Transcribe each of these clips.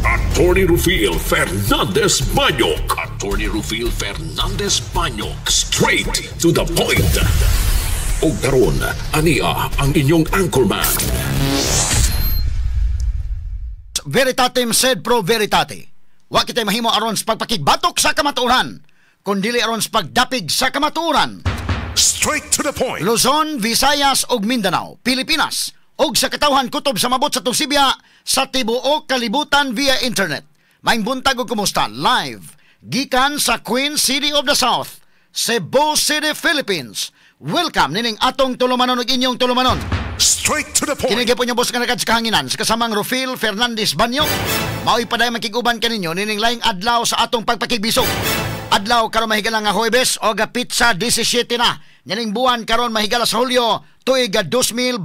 Attorney Rufil Fernandez Banyok. Attorney Rufil Fernandez Banyok. Straight to the point. Og karon, ania ang inyong anchorman. Veritatem sed pro veritate. Wa kitay mahimo aron sa pagpakigbatok sa kamatuoran, kundili aron sa pagdapig sa kamatuoran. Straight to the point. Luzon, Visayas ug Mindanao, Pilipinas ug sa katawhan kutob sa mabot sa Tusibya sa tibuok kalibutan via internet. Maayong buntag ug kumusta live gikan sa Queen City of the South, Cebu City, Philippines. Welcome nining atong tulumanon ug inyong tulumanon. Straight to the point. Kini gyapon yung boss nga sa kahanginan sa kasamang Rufil Fernandez Banyo. Mao'y paday makig-uban kaninyo nining laing adlaw sa atong pagpakigbisog. Adlaw karon, mahigala, nga Huwebes o ga petsa 17 na nining buwan karon, mahigala, sa Hulyo, tuig 2025.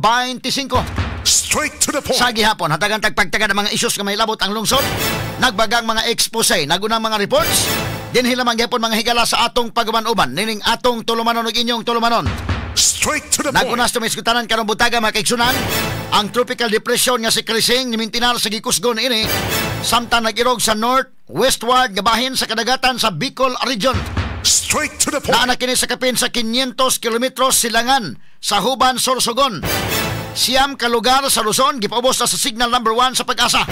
Straight to the point. Sa gihapon, hatagan tagpagtaga ng mga isyus nga may labot ang lungsod, nagbagang mga expose, nagunang mga reports, dinhi lamang gyapon, mga higala, sa atong paguban-uban nining atong tulumanon ug inyong tulumanon. Straight to the point. Nagunas tumiskutanan karong buntaga, mga kaigsunan, ang tropical depression nga si Crising nimintinar sa gikusgon ini samtang nag-irog sa north westward nga bahin sa kadagatan sa Bicol Region. Straight to the point. Naa na kini sa kapin sa 500 kilometros silangan sa Juban, Sorsogon. 9 ka lugar sa Luzon gipaubos na sa signal number 1 sa PAGASA.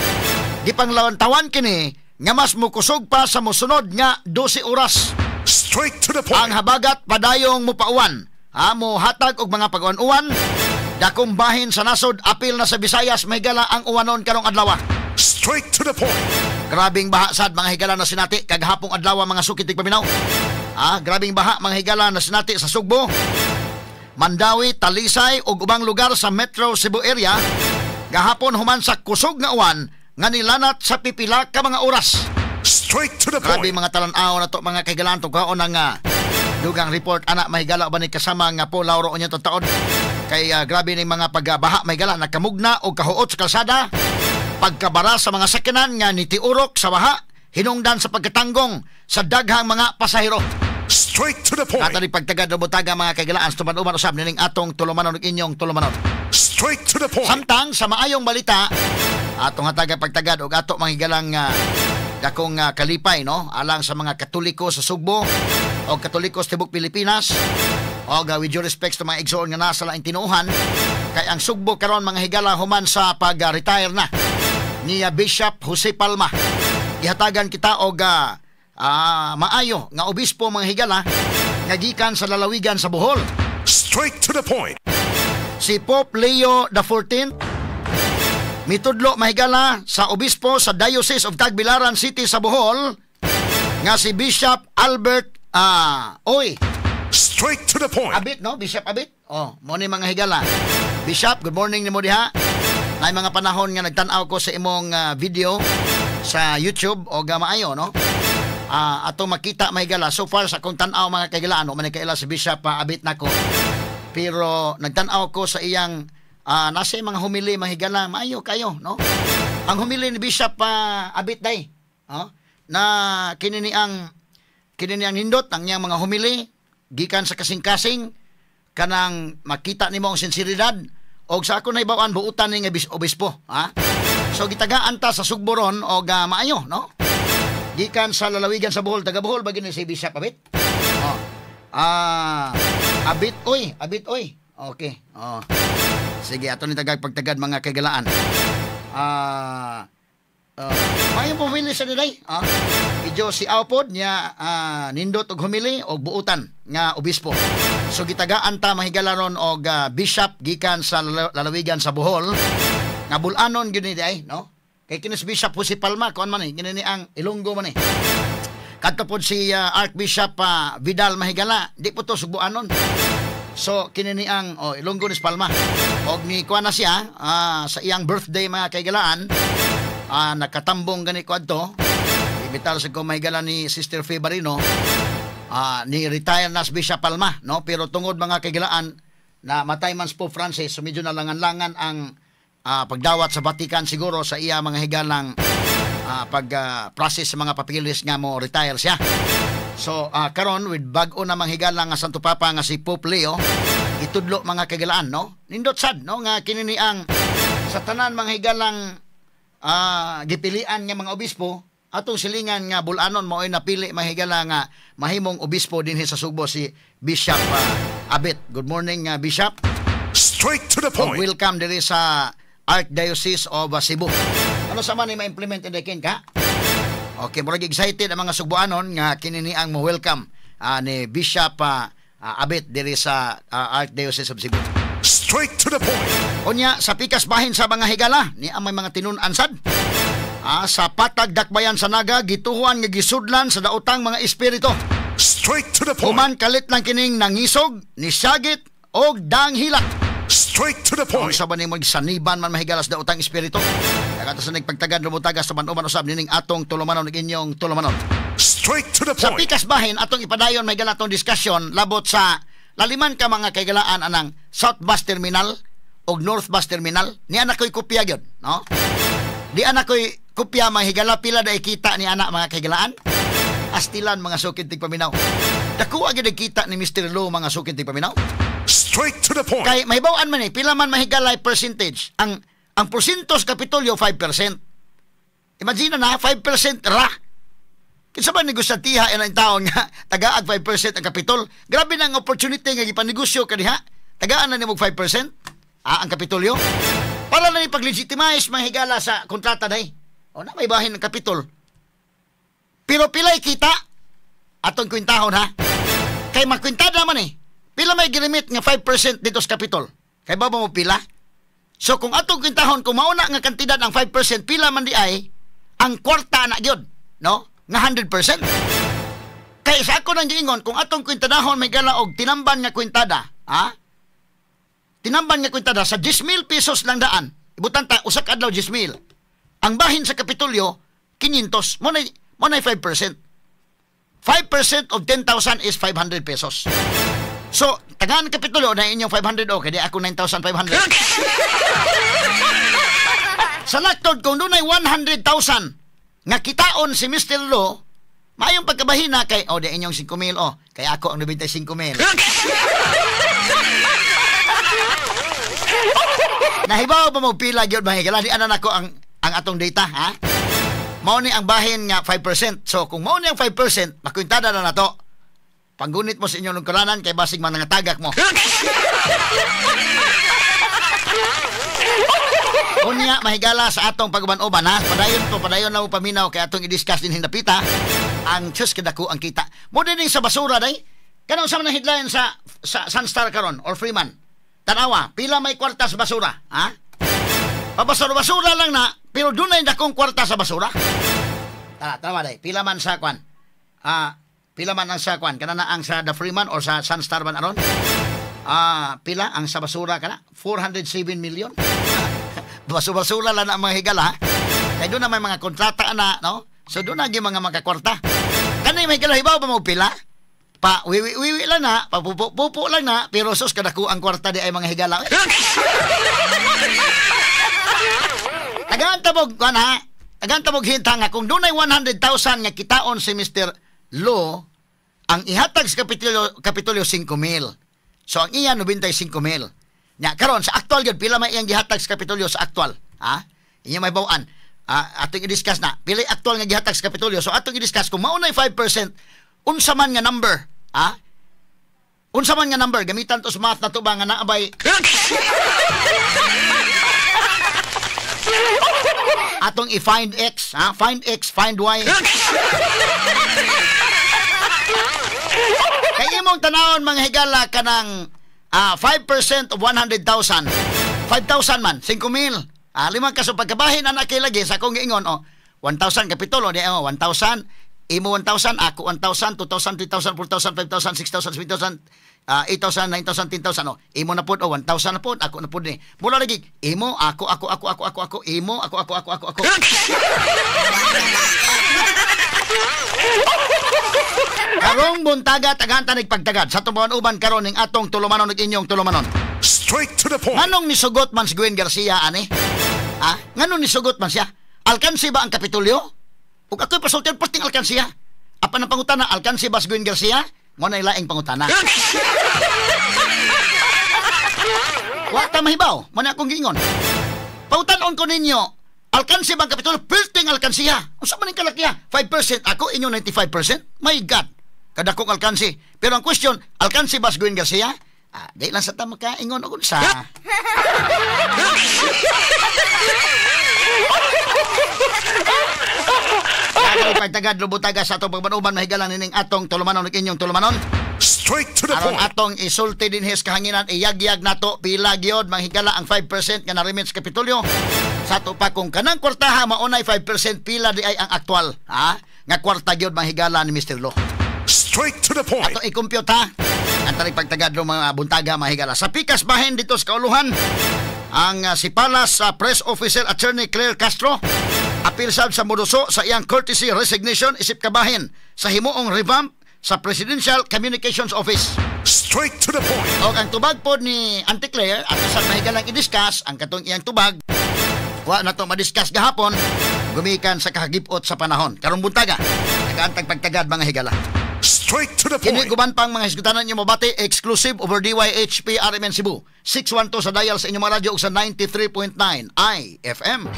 Gipanglawantawan kini nga mas mukusog pa sa mosunod nga 12 oras. Straight to the point. Ang habagat padayong mupauwan. Ha, mo hatag og mga pag-uwan-uwan. Dakong bahin sa nasod apil na sa Visayas, mahigala, ang uwanon karong adlaw. Straight to the point. Grabing baha sad, mga higala, na sinati kagahapong adlaw, mga sukit paminaw. Ah, grabing baha, mga higala, na sinati sa Sugbo, Mandaue, Talisay ug ubang lugar sa Metro Cebu area gahapon human sa kusog nga uwan nga nilanat sa pipila ka mga oras. Straight to the Grabe point. mga talan-aw na to, mga kahigalaan, tugkaon ang dugang report ana, mahigala, ba ni kasama nga po Lauro unya taon kay grabe ni mga pagbaha, mahigala, nakamugna og kahuot sa kalsada, pagkabara sa mga sakyanan nga nitiurok sa baha hinungdan sa pagkatanggong sa daghang mga pasahero. Straight to the point. Ato ni pagtagad og buntaga, mga kahigalaan, sa tuman-uman usab nining atong tulumanon ug inyong tulumanon. Straight to the point. Samtang sa maayong balita, atong hataga pagtagad og ato mga higalang dakong kalipay, no, alang sa mga Katoliko sa Sugbo o Katoliko sa tibok Pilipinas o with due respects to mga igsoon nga nasa laing tinuohan, kay ang Sugbo karon, mga higala, human sa pag-retire na ni Bishop Jose Palma, gihatagan kita og maayo nga obispo, mga higala, nga gikan sa lalawigan sa Bohol. Straight to the point. Si Pope Leo XIV mitudlo, mahigala, sa obispo sa Diocese of Tagbilaran City sa Bohol nga si Bishop Albert Oy. Straight to the point. Abit, no? Bishop Abit. Oh, mo ni, mga higala. Bishop, good morning nimo diha. Nay mga panahon nga nagtan-aw ko sa imong video sa YouTube o maayo, no? Ato makita, mahigala, so far sa akong tan-aw, mga kahigalaan, no man kaila si Bishop Abit nako. Pero nagtan-aw ko sa iyang nasa mga humili, mahigala, maayo kayo, no? Ang humili ni Bishop Abit day, oh, na kini ni ang nindot ang iyang mga humili gikan sa kasing-kasing, kanang makita nimo ang sinseridad og sa ako naibaw-an buutan ni nga obispo, ha. So gitagaan ta sa Sugbo ron og maayo, no, gikan sa lalawigan sa Bohol. Taga Bohol ba gini si Bishop Abit? Oh. Ah, Abit oy, Abit oy. Okay. Oh. Sige, ato ni tagag pagtagad, mga kaigalaan. Maayo po humili sa nilay. Ah, medyo si Aupod niya nindot og humili og buutan nga obispo. So gitagaan ta, mahigala, ron og bishop gikan sa lalawigan sa Bohol nga bulanon gyud ni ay, no? Kay kini si Bishop Jose Palma, kuan man eh, kini ni ang Ilonggo man eh. Kadto pod si Archbishop Vidal, mahigala, di po to Sugbuanon. So kini ni ang, oh, Ilonggo ni si Palma. Og ni kuan na siya sa iyang birthday, mga kaigalaan, nakatambong gani ko adto. Ibitar sa ko, mahigala, ni Sister Fe Barino, ni retire na si Bishop Palma, no? Pero tungod, mga kaigalaan, na matay man si Pope Francis, so medyo nalangan-langan ang pagdawat sa Vatican siguro sa iya, mga higalang, pag process sa mga papilis nga mo retire siya. So karon with bag-o na mga higala nga Santo Papa nga si Pope Leo, itudlo, mga kaigalaan, no? Nindot sad, no, nga kini ni ang sa tanan, mga higalang gipilian nga mga obispo, atong silingan nga bulanon mao'y napili mahigala nga mahimong obispo dinhi sa Sugbo si Bishop Abet. Good morning, Bishop. Straight to the Og point. welcome diri sa Archdiocese of Cebu. Ano sa man ni ma-implement in ka? Okay, murag excited ang mga Sugboanon nga kini ni ang mo-welcome ni Bishop Abet diri sa Archdiocese of Cebu. Straight to the point. Unya sa pikas bahin sa mga higala ni ang may mga tinun-an sad. Sa Patag Dakbayan sa Naga gituhuan nga gisudlan sa daotang mga espiritu. Straight to the point. Human kalit lang kining nangisog, nisagit og danghilak. Straight to the point. Unsa ba nimo saniban man mahigala sa daotang espiritu? Kagata sa nagpagtagan rumutaga sa man-uban usab nining atong tulumanon ug inyong tulumanon. Straight to the Sa point. pikas bahin atong ipadayon mahigala atong diskusyon labot sa laliman ka mga kaigalaan anang South Bus Terminal og North Bus Terminal. Ni anak ko'y kopya gyud, no? Di anak ko'y kopya mahigala pila da kita ni anak mga kaigalaan. Astilan mga sukid tigpaminaw. Dako gyud kita ni Mr. Lo mga sukid tigpaminaw. Straight to the point. Kay mahibaw-an man pila man mahigalay percentage. Ang porsyento sa Kapitolyo 5%. Imagine na 5% ra. Kinsa ba negosyantiha ang taon nga tagaag 5% ang Kapitol? Grabe na ang opportunity nga gipanegosyo kaniha. Tagaan na nimo 5% ang Kapitolyo. Para na ni pag-legitimize mahigala sa kontrata day. O na may bahin ng Kapitol. Pero pilay kita atong kwintahon ha. Kay makwintada man eh. Pila may gilimit nga 5% dito sa Kapitol? Kay ba mo pila? So kung atong kwintahon, kung mauna nga kantidad ang 5%, pila man di ay ang kwarta na gyud, no? Nga 100%. Kay sa ako nang giingon, kung atong kwintadahon may gala og tinamban nga kwintada, ha? Tinamban nga kwintada sa 10,000 pesos lang daan. Ibutan ta usa ka adlaw 10,000. Ang bahin sa Kapitolyo 500, mo na 5%. 5% of 10,000 is 500 pesos. So, tagaan Kapitolyo na inyong 500 o, kaya ako 9,500. Sa laktod, kung doon ay 100,000 nga kitaon si Mr. Lo, maayong pagkabahina kay, o, di inyong 5,000, o, kaya ako ang 95,000. Nahibaw ba mo pila gyud mahigala? Di anan ako ang atong data, ha? Mao ni ang bahin nga 5%. So, kung mao ni ang 5%, makwintada na nato. Panggunit mo sa inyong lungkuranan kay basig man nangatagak mo. Unya mahigala sa atong pag-uban-uban ha. Padayon to, padayon na mo paminaw kay atong i-discuss din hindapita ang Diyos kadako ang kita. Mo din sa basura day. Kanang sa mga headline sa Sunstar karon or Freeman. Tanawa, pila may kwarta sa basura, ha? Pabasura-basura lang na, pero dunay dakong kwarta sa basura. Tara, tanawa day. Pila man sa kwan. Pila man ang sa kwan, kana na ang sa The Freeman or sa Sunstar man aron? Pila ang sa basura kana? 407 million. Basura-basura lang na ang mga higala, ha? Kaya doon na may mga kontrata na, no? So doon na yung mga makakwarta. Kani may higala, hibaw ba mo pila? Pa wiwi-wiwi lang na, pa pupo-pupo lang na, pero sus kadako ang kwarta di ay mga higala. Tagaan tabog, kwan ha? Tagaan tabog hinta nga, kung doon ay 100,000 nga kitaon si Mr. Lo, ang ihatag sa Kapitolyo 5,000. So ang iya 95,000. Nya karon sa aktual gyud pila may iyang gihatag sa Kapitolyo sa aktual, ha? Inyo may bawaan. Atong i-discuss na. Pila aktual nga gihatag sa Kapitolyo. So atong i-discuss kung maunay 5% unsa man nga number, ha? Unsa man nga number gamitan to sa math na to ba nga naabay atong i-find x, ha? Find x, find y. Kay imong tanawon mga higala kanang 5% of 100,000. 5,000 man, 5,000. Limang kaso pagkabahin anak kay lagi sa akong giingon, oh, 1,000 Kapitolo di oh, 1,000, imo 1,000, ako 1,000, 2,000, 3,000, 4,000, 5,000, 6,000, 7,000, 8,000, 9,000, 10,000, oh. Imo na pod, oh, 1,000 na pod, ako na pod ni. Mula lagi, imo, ako, ako, ako, ako, ako, ako, imo, ako, ako, ako, ako, ako. Karong buntaga tagan tanig pagtagad sa tubuan uban karon ning atong tulumanon ug inyong tulumanon. Straight to the point. Nganong nisugot man si Gwen Garcia ani? Ha? Nganong nisugot man siya? Alkansi ba ang Kapitolyo? Ug ako'y pasultian perting alkansiya. Apan ang pangutana, alkansi ba si Gwen Garcia? Mo na ilaing pangutana. Wa ta mahibaw, mo na akong giingon. Pangutan-on ko ninyo, Alkansi bang Kapitolyo? Perting alkansiya. Unsa man ning kalakiha? 5% ako, inyo 95%? My God. Kadakong alkansi. Pero ang question, alkansi ba si Gwen Garcia? Ah, di lang sa ta makaingon og unsa. Dagay pagtagad lubutaga sa atong pagbanuban mahigalan nining atong tulumanon ug inyong tulumanon. Straight to the Aron point. Atong isulti dinhi sa kahanginan, iyagyag nato pila gyud manghigala ang 5% nga na-remit sa Kapitolyo. Sa ato pa kung kanang kwartaha maunay 5%, pila di ay ang aktual, ha? Nga kwarta gyud manghigala ni Mr. Lo. Straight to the point. Ato i-compute ha. Ang tanig pagtagadlo mga buntaga mahigala. Sa pikas bahin dito sa kauluhan, ang si Palace Press Officer Attorney Claire Castro apil sab sa moduso sa iyang courtesy resignation isip kabahin sa himuong revamp sa Presidential Communications Office. Straight to the point. Og ang tubag pod ni Auntie Claire at sa mahigalang i-discuss ang katong iyang tubag, wa na to ma-discuss gahapon gumikan sa kahagipot sa panahon. Karong buntaga, nagaantag pagtagad mga higala. Straight to the Kini point. Guban pang mga hisgutanan niyo mabati exclusive over DYHP RMN Cebu. 612 sa dial sa inyong mga radyo ug sa 93.9 IFM.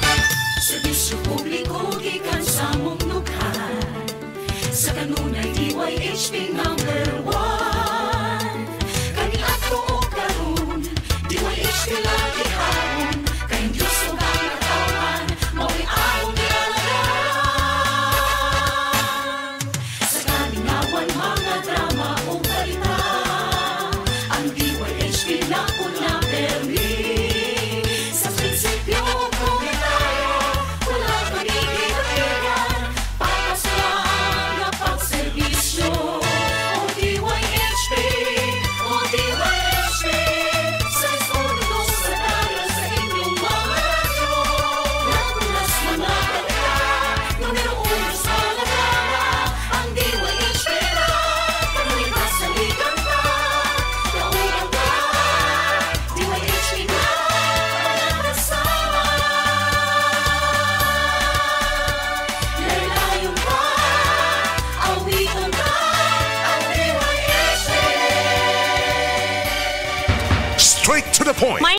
Serbisyo publiko gikan sa mong dughan. Sa kanunay DYHP number 1. Kani ato og karon, DYHP lagi hapon. Kay Diyos ug ang katawhan, mao'y among gialagaran. Sa kalingawan, mga drama ug balita, ang DYHP nauna permi. Sa prinsipyo ug komentaryo, wala pagiging-kapigan. Patas lang nga pagserbisyo. O DYHP, o DYHP, sa uno sa dial sa inyong mga radyo. Napunas mga balita, numero uno sa mga drama, ang DYHP na, kanunay kasaligan ka, kauban ka, DYHP na, mga kasama. Laylayon ka, awitan ka, ang DYHP. Straight to the point. May